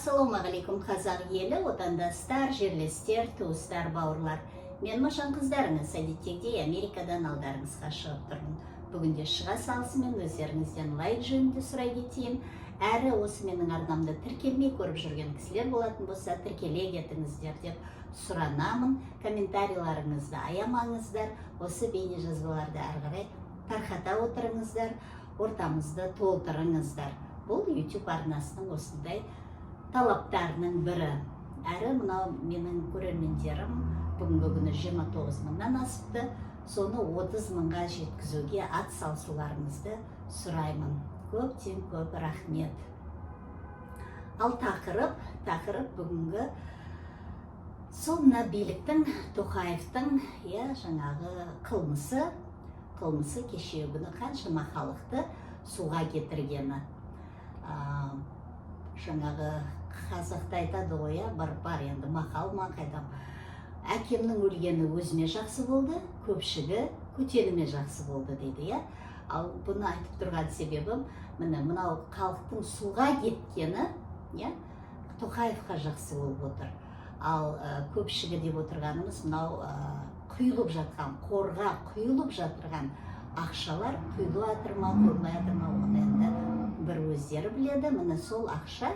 Ассалаумағалейкум, қазақ елі, отандастар, жерлестер, туыстар, бауырлар! Мен Машан қыздарыңыз әдеттегідей Америкадан алдарыңызға шығып тұрмын. Бүгінде шыға салысымен өздеріңізден лайк жөнінде сұрай кетейін. Әрі осы менің арнамды тіркелмей көріп жүрген кісілер болатын болса, тіркеле кетіңіздер деп сұранамын. Комментарийларыңызды аямаңыздар, осы бейнежазбаларды әрі қарай тарқата отырыңыздар, ортамызды толтырыңыздар. Бұл YouTube арнасының осындай талаптарының бірі. Әрі мынау менің көрермендерім бүгінгі күні 29 мыңнан асыпты, соны 30 мыңға жеткізуге ат салысуларыңызды сұраймын. Көптен көп рахмет. Ал тақырып бүгінгі сол мына биліктің, Тоқаевтың, иә, жаңағы қылмысы, кешегі күні қаншама халықты суға кетіргені. Жаңағы қазақта айтады ғой, иә, бар енді мақал ма, қайдам, «Әкемнің өлгені өзіме жақсы болды, көпшігі көтеніме жақсы болды» дейді, иә. Ал бұны айтып тұрған себебім, міне, мынау халықтың суға кеткені, иә, Тоқаевқа жақсы болып отыр. Ал көпшігі деп отырғанымыз мынау құйылып жатқан, қорға құйылып жатырған ақшалар құйылып жатыр ма, құйылмай жатыр ма, оны енді бір өздері біледі. Міне, сол ақша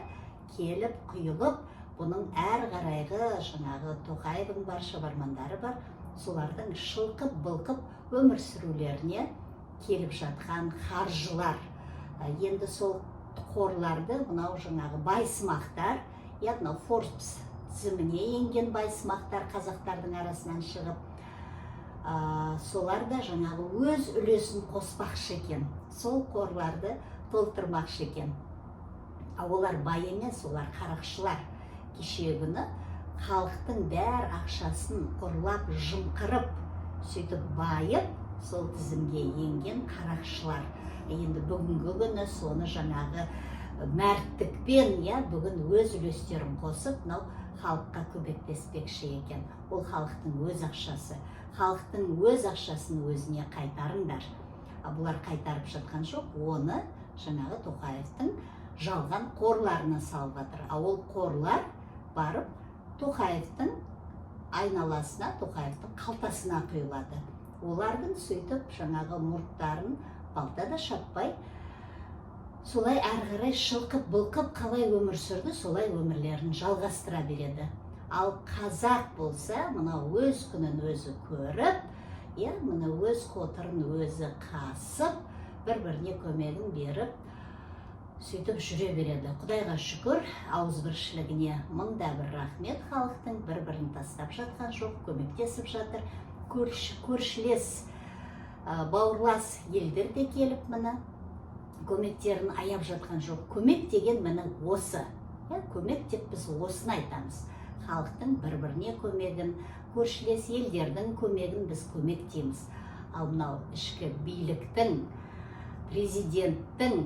келіп құйылып, бұның әрі қарайғы жаңағы Тоқаевың бар, шабармандары бар, солардың шылқып былқып өмір сүрулеріне келіп жатқан қаржылар. Енді сол қорларды мынау жаңағы байсымақтар, иә, мынау Форбс тізіміне енген байсымақтар қазақтардың арасынан шығып, солар да жаңағы өз үлесін қоспақшы екен, сол қорларды толтырмақшы екен. А олар бай емес, олар қарақшылар. Кешегі күні халықтың бәр ақшасын ұрлап, жымқырып, сөйтіп байып, сол тізімге енген қарақшылар. Енді бүгінгі күні соны жаңағы мәрттікпен, иә, бүгін өз үлестерін қосып, мынау халыққа көмектеспекші екен. Ол халықтың өз ақшасы, халықтың өз ақшасын өзіне қайтарыңдар. А бұлар қайтарып жатқан жоқ, оны жаңағы Тоқаевтың жалған қорларына салып жатыр. А ол қорлар барып Тоқаевтың айналасына, Тоқаевтың қалтасына құйылады. Олардың сөйтіп жаңағы мұрттарын балта да шаппай, солай әрі қарай шылқып былқып қалай өмір сүрді, солай өмірлерін жалғастыра береді. Ал қазақ болса, мынау өз күнін өзі көріп, иә, мына өз қотырын өзі қасып, бір біріне көмегін беріп, сөйтіп жүре береді. Құдайға шүкір, ауызбіршілігіне мың да бір рахмет халықтың, бір бірін тастап жатқан жоқ, көмектесіп жатыр. Көршілес, бауырлас елдер де келіп, міне, көмектерін аяп жатқан жоқ. Көмек деген міне осы, иә, көмек деп біз осыны айтамыз. Халықтың бір біріне көмегін, көршілес елдердің көмегін біз көмек дейміз. Ал мынау ішкі биліктің, президенттің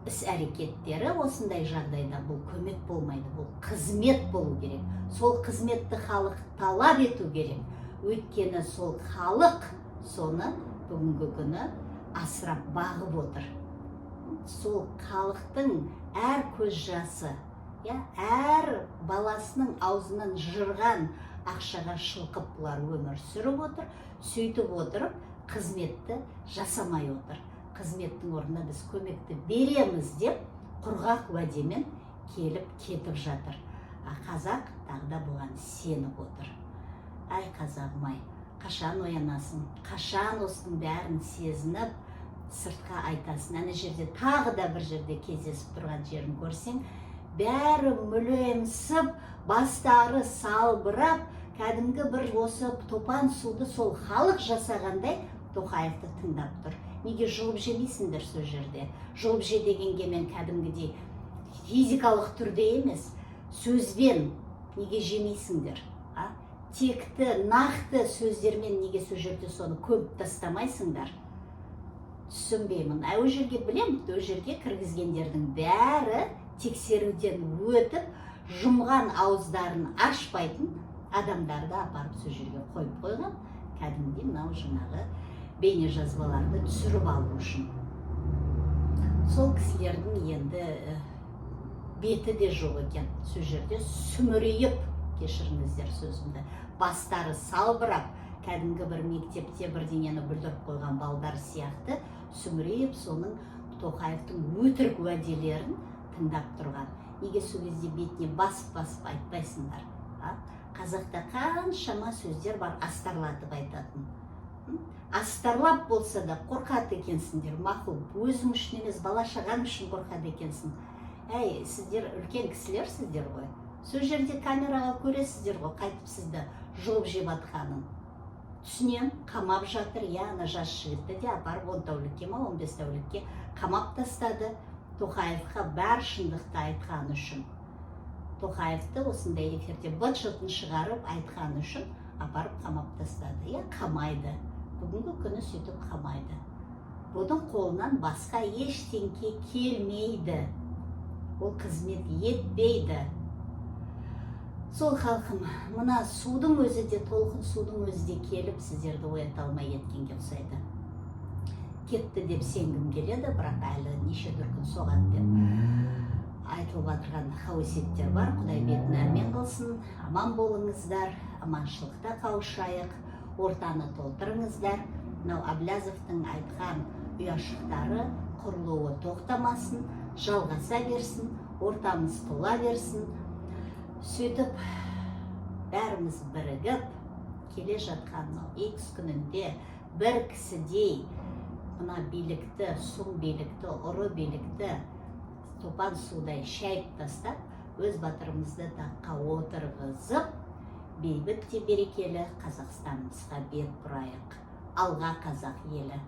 іс әрекеттері осындай жағдайда бұл көмек болмайды, бұл қызмет болу керек. Сол қызметті халық талап ету керек, өйткені сол халық соны бүгінгі күні асырап бағып отыр. Сол халықтың әр көз жасы, иә, әр баласының аузынан жырған ақшаға шылқып бұлар өмір сүріп отыр. Сөйтіп отырып қызметті жасамай отыр. Қызметтің орнына біз көмекті береміз деп құрғақ уәдемен келіп кетіп жатыр. А қазақ тағы да бұған сеніп отыр. Ай, қазағым ай, қашан оянасың, қашан осының бәрін сезініп, сыртқа айтасың? Ана жерде тағы да бір жерде кездесіп тұрған жерін көрсең, бәрі мүләйімсіп, бастары салбырап, кәдімгі бір осы топан суды сол халық жасағандай Тоқаевты тыңдап тұр. Неге жұлып жемейсіңдер сол жерде? Жұлып же дегенге мен кәдімгідей физикалық түрде емес, сөзбен неге жемейсіңдер, а? Текті, нақты сөздермен неге сол жерде соны көміп тастамайсыңдар, түсінбеймін. А ол жерге, білем, ол жерге кіргізгендердің бәрі тексеруден өтіп, жұмған ауыздарын ашпайтын адамдарды апарып сол жерге қойып қойған, кәдімгідей мынау жаңағы бейнежазбаларды түсіріп алу үшін. Сол кісілердің енді Беті де жоқ екен. Сол жерде сүмірейіп, кешіріңіздер сөзімді, бастары салбырап, кәдімгі бір мектепте бірдеңені бүлдіріп қойған балдар сияқты сүмірейіп, соның, Тоқаевтың өтірік уәделерін тыңдап тұрған. Неге сол кезде бетіне басып басып айтпайсыңдар, а? Қазақта қаншама сөздер бар астарлатып айтатын. Астарлап болса да қорқады екенсіңдер. Мақұл, өзің үшін емес, бала шағаң үшін қорқады екенсің. Әй, сіздер үлкен кісілерсіздер ғой, сол жерде камераға көресіздер ғой қайтып сізді жұлып жеп жатқанын. Түсінемін, қамап жатыр, иә. Ана жас жігітті де апарып 10 тәулікке ма, 15 тәулікке қамап тастады, Тоқаевқа бар шындықты айтқаны үшін. Тоқаевты осындай эфирде быт шытын шығарып айтқаны үшін апарып қамап тастады, иә. Қамайды, бүгінгі күні сөйтіп қамайды. Бұның қолынан басқа ештеңке келмейді, ол қызмет етпейді. Сол, халқым, мына судың өзі де, толқын судың өзі де келіп сіздерді оята алмай кеткенге ұқсайды. Кетті деп сенгім келеді, бірақ әлі неше дүркін соғады деп айтылып жатырған қауесеттер бар. Құдай бетін әрмен қылсын. Аман болыңыздар, аманшылықта қауышайық. Ортаны толтырыңыздар. Мынау Әблязовтың айтқан ұяшықтары құрылуы тоқтамасын, жалғаса берсін, ортамыз тола берсін. Сөйтіп бәріміз бірігіп келе жатқан мынау Икс күнінде бір кісідей мына билікті, сұм билікті, ұры билікті топан судай шайып тастап, өз батырымызды таққа отырғызып, бейбіт те берекелі Қазақстанымызға бет бұрайық. Алға, қазақ елі!